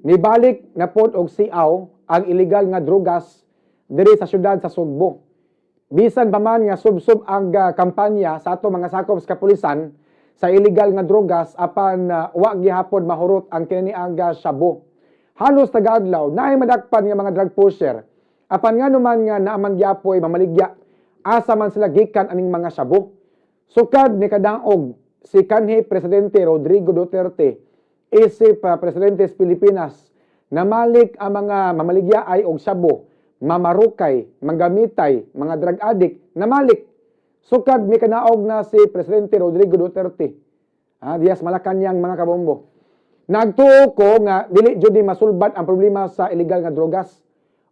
Nibalik na pod og siaw ang illegal nga drugas diri sa syudad sa Sugbo. Bisan pa man nga subsob ang kampanya sa ato mga sakop sa kapulisan sa illegal nga drugas, apan wa gihapon mahurot ang kini ang shabu. Halos taga-adlaw naay madakpan nga mga drug pusher. Apan ngano man nga naa man gyapoy mamaligya, asa man sila gikan aning mga shabu? Sukad ni kadaog si kanhi Presidente Rodrigo Duterte isip presidente sa Pilipinas, namalik ang mga mamaligya ay og shabu, mamarukay, manggamitay, mga drug addict, namalik. Sukad mi kanaog na si Presidente Rodrigo Duterte. Ah, diyas Malacañang, mga kabombo. Nagtuo ko nga dili jud ni masulbad ang problema sa illegal nga drogas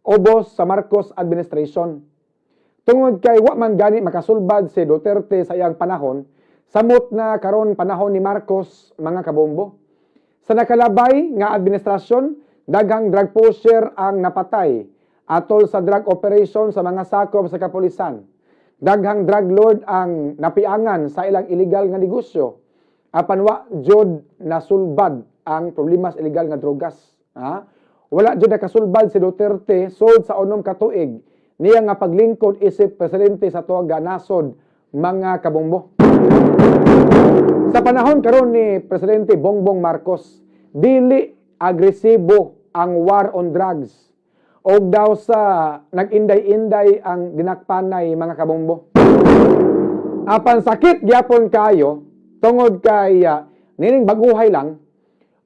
ubos sa Marcos administration. Tungod kay wa man gani makasulbad si Duterte sa iyang panahon, samot na karon panahon ni Marcos, mga kabombo. Sa nakalabay nga administrasyon, daghang drug pusher ang napatay atol sa drug operation sa mga sakop sa kapulisan. Daghang drug lord ang napiangan sa ilang illegal nga negosyo. Apan wa jud nasulbad ang problema sa illegal nga drogas. Ha? Wala jud nakasulbad si Duterte sud sa 6 ka tuig niya nga paglingkod isip presidente sa tuwa nasod, mga kabombo. Sa panahon karon ni Presidente Bongbong Marcos, dili agresibo ang war on drugs. Og daw sa nag-inday-inday ang dinakpanay, mga kabombo. Apan sakit gyapon kayo tungod kay nining baguhay lang,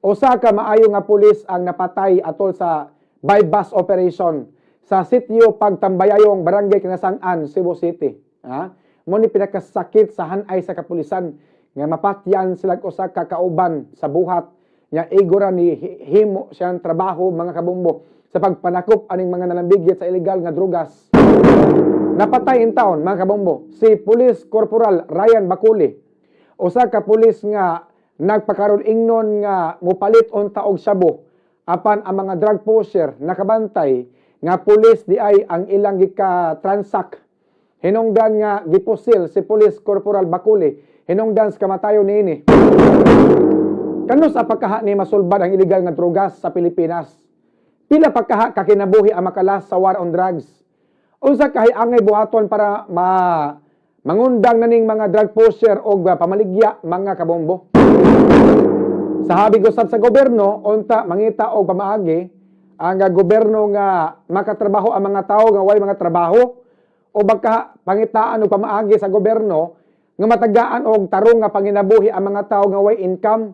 usa ka maayo nga pulis ang napatay atol sa buy-bust operation sa sitio Pagtambayayong, Barangay Kinasang-an, Cebu City. Ha? Mo ni pinakasakit sa hanay sa kapulisan nga mapatyan sila usa ka kauban sa buhat nya igo ra ni himo siyang trabaho, mga kabombo, sa pagpanakop aning mga nalambigit sa ilegal nga drugas. Napatay in taon, mga kabombo, si Police Corporal Ryan Baculi. Usa ka pulis nga nagpakaron ingnon nga mupalit unta og shabu, apan ang mga drug pusher nakabantay nga pulis di ay ang ilang gika-transact. Hinungdan nga gipusil si Police Corporal Baculi hinungdan sa kamatayon niini. Kanus-a pa kaha ni masulbad ang illegal nga drugas sa Pilipinas? Pila pa kaha ka kinabuhi ang makalas sa war on drugs? Unsa kahay angay buhaton para ma mangundang na ning mga drug pusher og pamaligya, mga kabombo? Sa habig usab sa gobyerno, unta mangita og pamaagi ang gobyerno nga makatrabaho ang mga tao nga way mga trabaho, o baka pangitaan og pamaagi sa gobyerno nga matagaan og tarong nga panginabuhi ang mga tao nga way income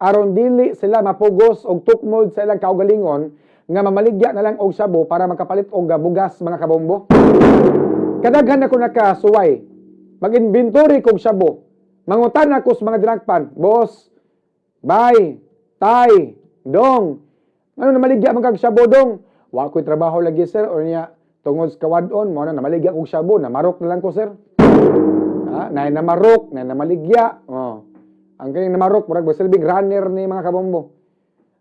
aron dili sila mapugos og tukmod sa ilang kaugalingon nga mamaligya na lang og shabu para makapalit og bugas, mga kabombo. Kadaghan ako nakasuway. Mag-inventory kog shabu. Mangutan ako sa mga dinakpan, "Boss, bay, tay, dong, ano namaligya man kag shabu, dong?" "Wa ko'y trabaho lagi, sir," or niya, "Tungod sa kawadon, mo na namaligya kog shabu, namarok na lang ko, sir." Ha, na namarok, na namaligya. Oh. Ang kining namarok, murag silbing runner ni, mga kabombo.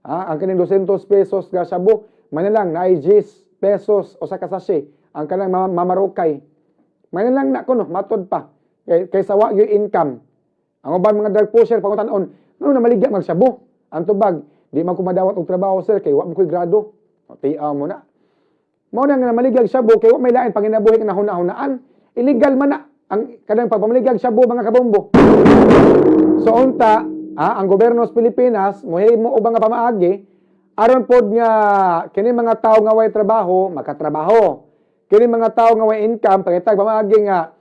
Ha, ang kining 200 pesos ga shabu, man lang naay 10 pesos usa ka sachet ang kanang mamarukay. Man lang na kuno, matod pa. Kay sa wa yung income. Ang uban mga drug pusher pangutan-on, "Ngano namaligya mag shabu?" Ang tubag, "Di man ko madawat og trabaho, sir, kay wa man ko'y grado." O, tiaw mo na. Mao na nga namaligyag shabu kay wa may lain panginabuhi nga nahuna-hunaan. Illegal man na ang kanang pagpamaligyag shabu, mga kabombo. So unta, ang gobyerno sa Pilipinas mohimo og mga pamaagi aron pod nga kini mga tawo nga way trabaho makatrabaho. Kini mga tawo nga way income, pangitag pamaagi nga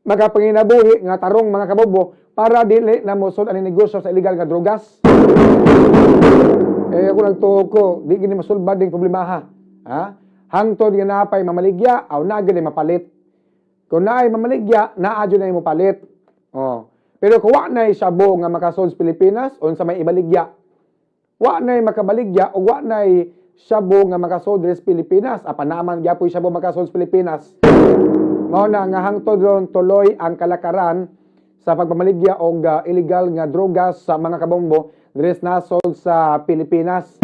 makapanginabuhi nga tarong, mga kabombo, para dili na mosud ang negosyo sa illegal nga drugas. Eh ako nagtuo ko, di gini masulbad ding problema. Ha? Hangtod nga napay mamaligya, aw na gini mapalit. Kung naay mamaligya, naa jud na mo palit. Oh. Pero kung wa nay shabu nga makasud sa Pilipinas, unsa may ibaligya? Wa nay makabaligya o wa nay shabu nga makasud sa Pilipinas, apan naman gyapoy shabu makasud sa Pilipinas. Mao na nga hangtod ron tuloy ang kalakaran sa pagpamaligya og illegal nga drogas sa mga kabombo diri sa nasod sa Pilipinas.